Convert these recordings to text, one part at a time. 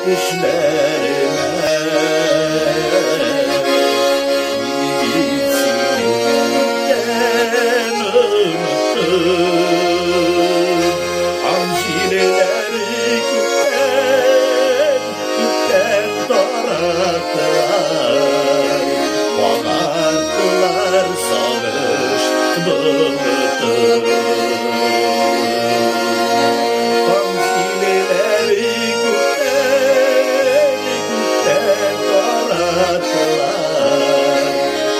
Төшләремә. Мин бит сине күптән оныттым. Таң җилләре күптән, күптән тараттылар, Кагартылар сагыш болытын. Таң җилләре күптән, күптән тараттылар,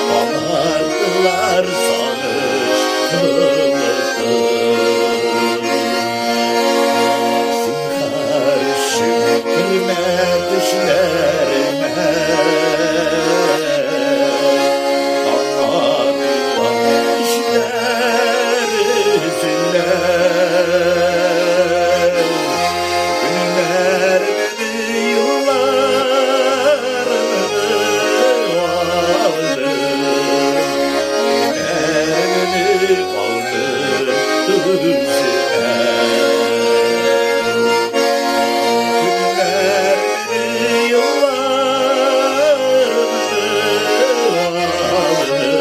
Кагартылар сагыш болытын. Зинһар өчен кермә төшләремә. Таң атуга кичләр өзелә. Көннәрне, елларны алдым, Көннәрне калдыр үземә. Көннәрне, елларны алдым,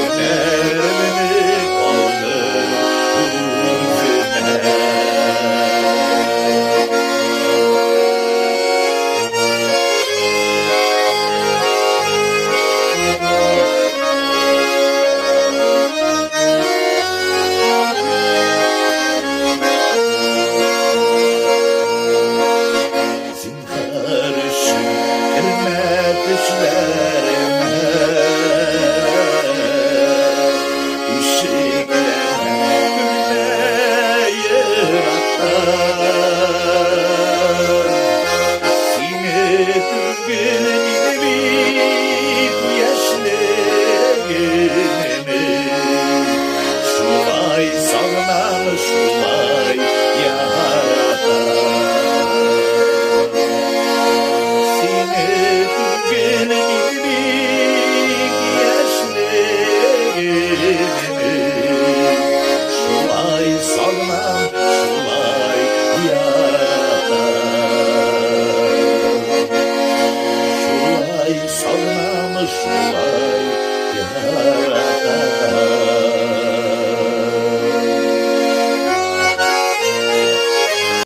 Көннәрне калдыр үземә. Зинһар өчен кермә төшләремә. Ишекләрдән көлмә ерактан. Сине түгел, мине бит яшьлегемне шулай сагынам, шулай яратам. Сине түгел, мине бит яшьлегемне шулай сагынам, шулай яратам. Шулай сагынам, шулай.